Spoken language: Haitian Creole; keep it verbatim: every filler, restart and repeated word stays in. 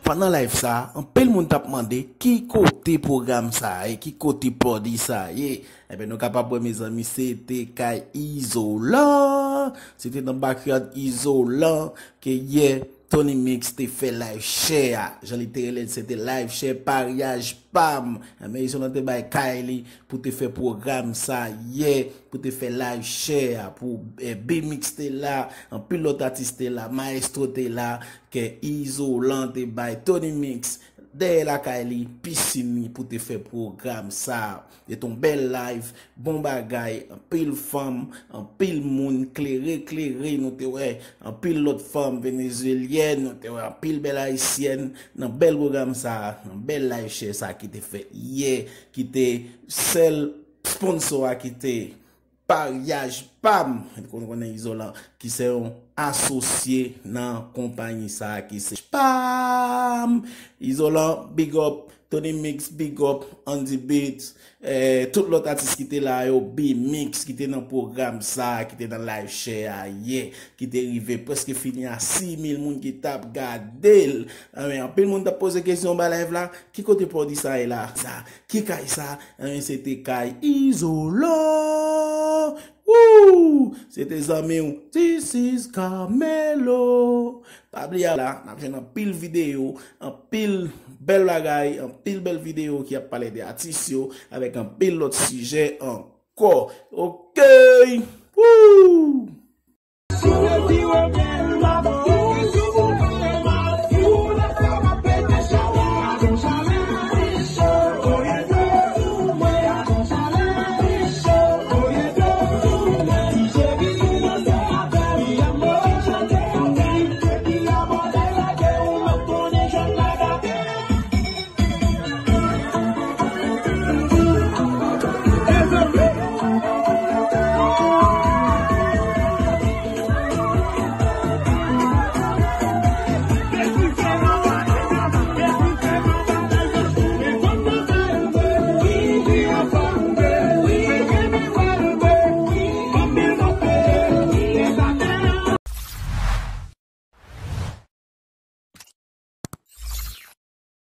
Pandan live sa, anpil moun t ap mande ki kote pwogram sa ye, ki kote party sa ye. Ebyen, nou kapab wè, mezanmi, se te kay Izolan. Se te nan backyard Izolan ke yè Tony Mix te fè live share a. Jan li te rele l, se te live share paryaj pa m. Ebyen, Izolan te bay kay li pou te fè pwogram sa yè, pou te fè live share a, pou eh, B-Mix te la, anpil lòt atis te la, Maestro te la, ke Izolan te bay Tony Mix dèyè lakay li, pisin li pou te fè pwogram sa. Se te yon bèl live, bon bagay, anpil fanm, anpil moun, klere, klere, nou te wè, anpil lòt fanm venezuelyèn, nou te wè, anpil bèl ayisyèn, nan bèl pwogram sa, nan bèl live share sa ki te fèt yè, ki te sèl sponsor a ki te paryaj pa m, nou konnen Izolan, ki se yon asosye nan konpayi sa ki se pa m. Izolan, big up. Tony Mix, big up. Andy Beats, eh, tout lòt atis ki te la yo, B-Mix ki te nan pwogram sa, ki te nan live share a yè, ki te rive prèske fini a sis mil moun ki t ap gade l. Anben, anpil moun t ap poze kesyon ba live la, ki kote party sa ye la? Sa, ki kay sa? Anben, se te kay Izolan. Woo! Se te zanmi w, This is Carmelo. Pa bliye la, n ap jwenn anpil videyo, anpil bèl bagay, anpil bèl videyo ki ap pale de atis yo, avèk anpil lòt sijè ankò. Ok! Woo!